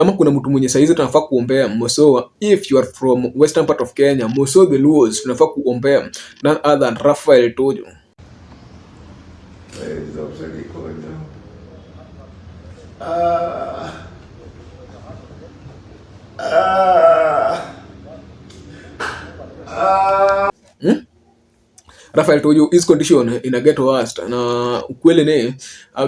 Kama kuna mtu mwenye saizi tunafaa kuombea Mosoa, if you are from western part of Kenya, Mosoa the Luos, tunafaa kuombea none other than Raphael Tuju. Zawsze kończą. Ah. Ah. Ah. Hmm? Raphael Tuju, his condition ina get worse, na ukweli ni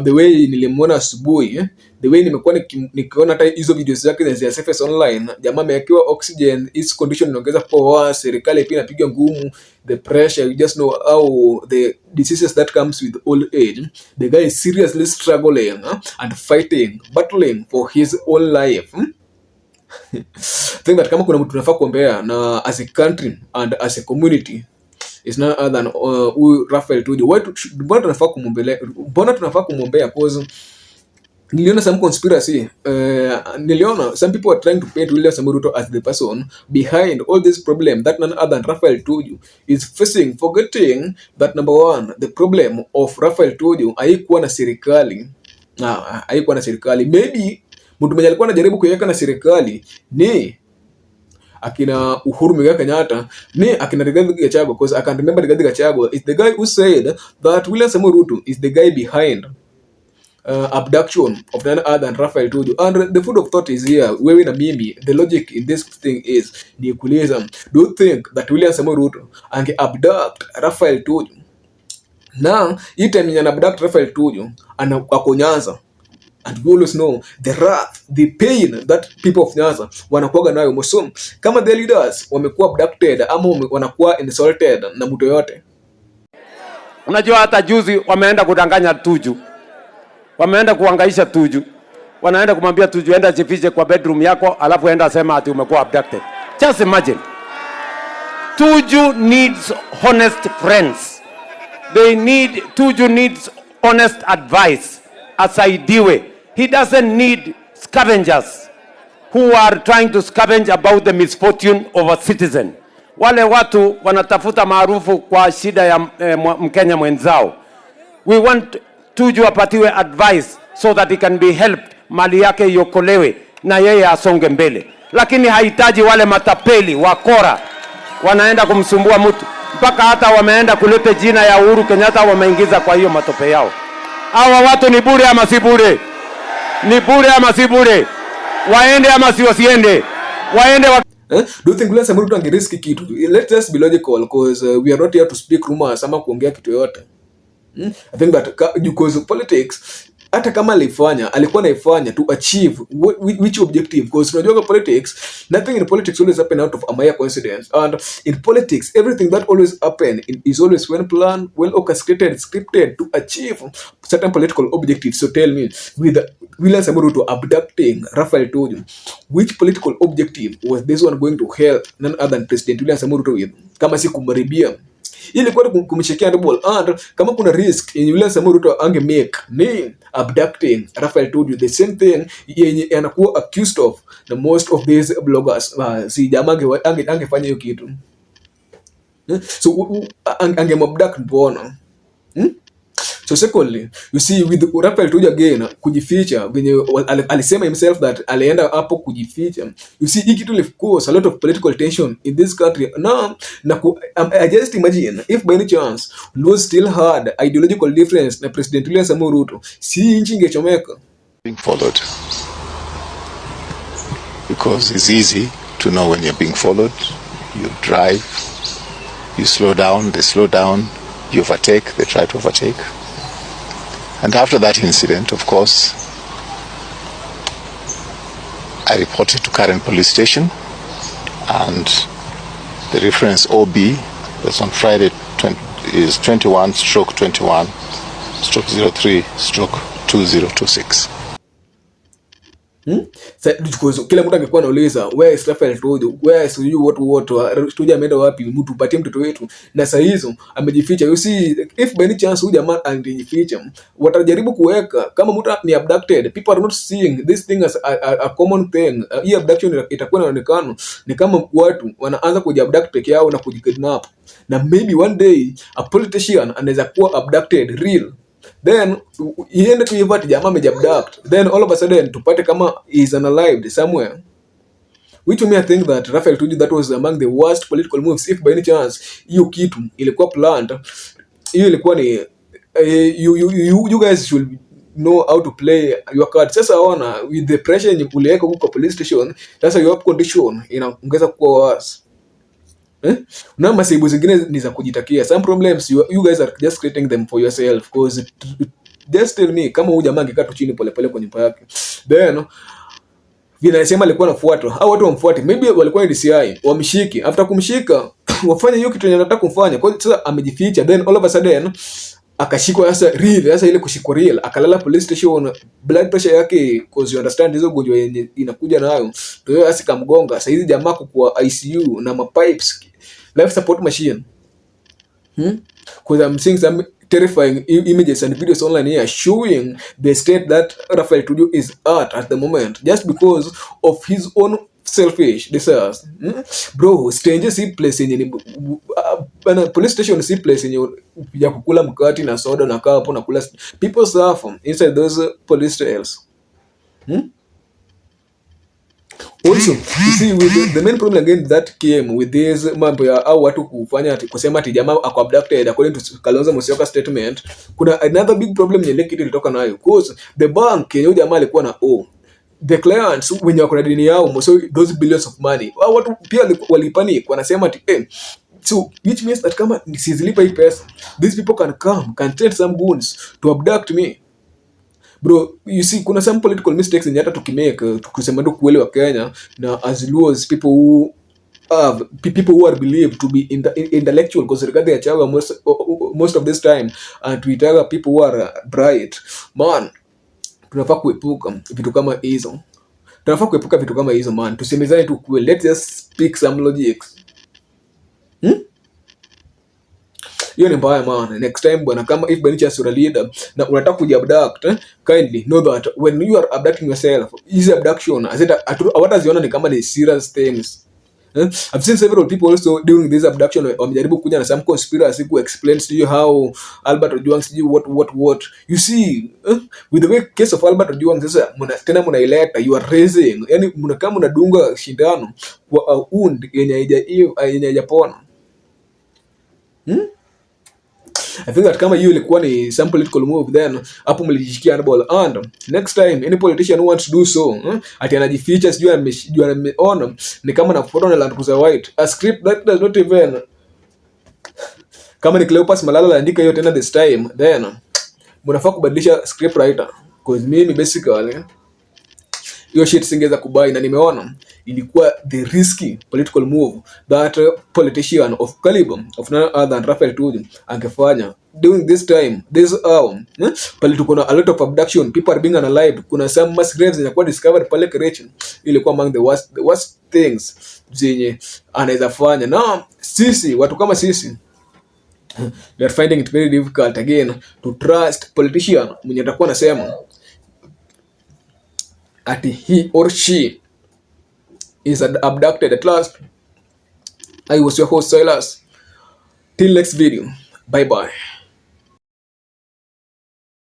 the way nilimwona asubuhi, the way nimekuwa nikiona hata hizo videos zake za surface online, jamaa amewekewa oxygen, his condition inaongeza kuwa worse, serikali pia inapiga ngumu, the pressure, you just know how the diseases that comes with old age. The guy is seriously struggling and fighting, battling for his own life, Think that kama kuna mtu tunafaa kuombea na as a country and as a community is none other than huyu Raphael Tuju. Mbona tunafaa kumwombea? Mbona tunafaa kumwombea? Cause niliona some conspiracy, niliona some people are trying to paint William Samoei Ruto as the person behind all this problem that none other than Raphael Tuju is facing, forgetting that number one, the problem of Raphael Tuju haikuwa na serikali. Ah, haikuwa na serikali. Maybe mtu mwenye alikuwa anajaribu kuiweka na serikali ni akina Uhuru Muigai Kenyatta, ni akina Rigathi Gachagua, because I can remember Rigathi Gachagua is the guy who said that William Samoei Ruto is the guy behind abduction of none other than Raphael Tuju. And the food of thought is here, wewe na mimi, the logic in this thing is ni kuuliza, do you think that William Samoei Ruto ange abduct Raphael Tuju? Na hii time yenye ana abduct Raphael Tuju, ana ako Nyanza, and we always know the wrath, the pain that people of Nyanza wanakuwaga nayo Mosom, kama the leaders wamekuwa abducted ama wanakuwa insulted na mtu yote. Unajua hata juzi wameenda kudanganya Tuju, wameenda kuhangaisha Tuju, wanaenda kumwambia Tuju, enda jifiche kwa bedroom yako, alafu enda sema ati umekuwa abducted. Just imagine. Tuju needs honest friends. They need Tuju needs honest advice. Asaidiwe. He doesn't need scavengers who are trying to scavenge about the misfortune of a citizen. Wale watu wanatafuta maarufu kwa shida ya Mkenya mwenzao. We want Tuju apatiwe advice so that he can be helped, mali yake iokolewe na yeye asonge mbele, lakini hahitaji wale matapeli wakora wanaenda kumsumbua mtu mpaka hata wameenda kuleta jina ya Uhuru Kenyatta wameingiza kwa hiyo matope yao. Hawa watu ni bure ama si bure? Ni bure ama si bure? Waende ama si wasiende? Waende wa Eh? Do you think William Samoei Ruto angerisk kitu? Let's just be logical, because we are not here to speak rumors ama kuongea kitu yoyote. I think that because of politics, hata kama alifanya, alikuwa anaifanya to achieve which objective? Because unajua kwa politics, nothing in politics always happen out of a mere coincidence, and in politics everything that always happen is always well planned, well orchestrated, scripted to achieve certain political objectives. So tell me, with William Samoei Ruto abducting Raphael Tuju, which political objective was this one going to help none other than President William Samoei Ruto with, kama si kumharibia? Ilikuwa ni kumshikia handball. And kama kuna risk yenye William Samoei Ruto ange make ni abducting Raphael Tuju, the same thing yenye anakuwa accused of the most of these bloggers, si jamaa angefanya hiyo kitu? Eh? So angemabduct mbona? Hmm? So secondly, you see, with Raphael Tuju again kujificha venye alisema himself that alienda hapo kujificha. You see, hii kitu will cause a lot of political tension in this country. Now, I just imagine if by any chance Luo still had ideological difference na President William Samoei Ruto, si nchi ingechomeka? Being followed, because it's easy to know when you're being followed. You drive, you slow down, they slow down, you overtake, they try to overtake. And after that incident, of course, I reported to Karen Police Station, and the reference OB that's on Friday 20, is 21/21/03/2026. Hmm? Because kila mtu angekuwa anauliza, "Where is Raphael Tuju? Where is you what Tuju ameenda wapi? Mtu patie mtoto wetu." Na saa hizo amejificha. You see, if by any chance huyu jamaa angejificha, watajaribu kuweka kama mtu ni abducted. People are not seeing this thing as a common thing. Hii abduction itakuwa inaonekana ni kama watu wanaanza kujiabduct peke yao na kujikidnap. Na maybe one day a politician anaweza kuwa abducted real. Then iende tu hivyo ati jamaa amejiabduct, then all of a sudden tupate kama is unalived somewhere, which to me I think that Raphael Tuju, that was among the worst political moves. If by any chance hiyo kitu ilikuwa planned, hiyo ilikuwa ni you guys should know how to play your card. Sasa ona, with the pressure yenye uliweka huko kwa police station, sasa your condition inaongeza kuwa worse. Eh? Na masibu zingine ni za kujitakia. Some problems you guys are just creating them for yourself, because just tell me, kama huyu jamaa angekaa tu chini polepole kwa nyumba yake, then vinasema alikuwa anafuatwa au watu wamfuate, maybe walikuwa ni DCI, wamshike. After kumshika, wafanye hiyo kitu yenye anataka kumfanya. Kwa hiyo sasa amejificha, then all of a sudden akashikwa sasa real. Sasa ile kushikwa real, akalala police station, blood pressure yake, 'cause you understand hizo ugonjwa yenye inakuja nayo, ndio hiyo sasa kamgonga. Sasa hizi jamaa kwa ICU na ma pipes, life support machine, 'Cause I'm seeing some terrifying images and videos online here showing the state that Raphael Tuju is at the moment, just because of his own selfish desires. Bro, stenje si place yenye ni bana, police station si place yenye ya kukula mkate na soda na kaa hapo na kula. People suffer inside those police cells. Also, you see, with the main problem again that came with this mambo ya au watu kufanya ati kusema ati jamaa ako abducted according to Kalonzo Musyoka statement, kuna another big problem yenye kitu ilitoka nayo, 'cause the bank yenye huyu jamaa alikuwa na owe the clients wenye wako na deni yao, so those billions of money, hao watu pia walipanic, wanasema ati so which means that kama sizilipa hii pesa, these people can come, can send some goons to abduct me. Bro, you see, kuna some political mistakes yenye hata tukimake, tukisema tu kweli wa Kenya na as Luos, people who are believed to be intellectual, because Rigathi Gachagua most of this time tuitaga people who are bright, man, tunafaa kuepuka vitu kama hizo. Tunafaa kuepuka vitu kama hizo, man. Tusemezane tu kweli. Let's just speak some logics. Hiyo ni mbaya, man. Next time, bwana, kama if by any chance you're a leader na unataka kujiabduct, kindly know that when you are abducting yourself, hizi abduction hawataziona ni kama ni serious things. Eh? I've seen several people also during this abduction wamejaribu kuja na some conspiracy ku explain sijui how Albert Ojwang, sijui what what what. You see, eh? With the way case of Albert Ojwang sasa muna, tena mnaileta, you are raising, yani mna kama mnadunga shindano kwa wound yenye haijapona. I think that kama hiyo ilikuwa ni some political move, then hapo mlijishikia handball. And next time any politician who wants to do so, ati anajificha, sijui ameona ni kama nafuatwa na Land Cruiser White, a script that does not even, kama ni Cleopas Malala aliandika hiyo tena this time, then mnafaa kubadilisha script writer, 'cause mimi basically hiyo shit singeweza kubuy, na nimeona ilikuwa the risky political move that politician of caliber of none other than Raphael Tuju angefanya during this time, this hour, eh? Pale tuko na a lot of abduction, people are being unalived, kuna some mass graves zenye kuwa discovered pale Kericho. Ilikuwa among the worst things zenye anaweza fanya, na sisi watu kama sisi, we are finding it very difficult again to trust politician mwenye atakuwa anasema ati he or she is abducted. At last, I was your host Silas. Till next video, bye bye.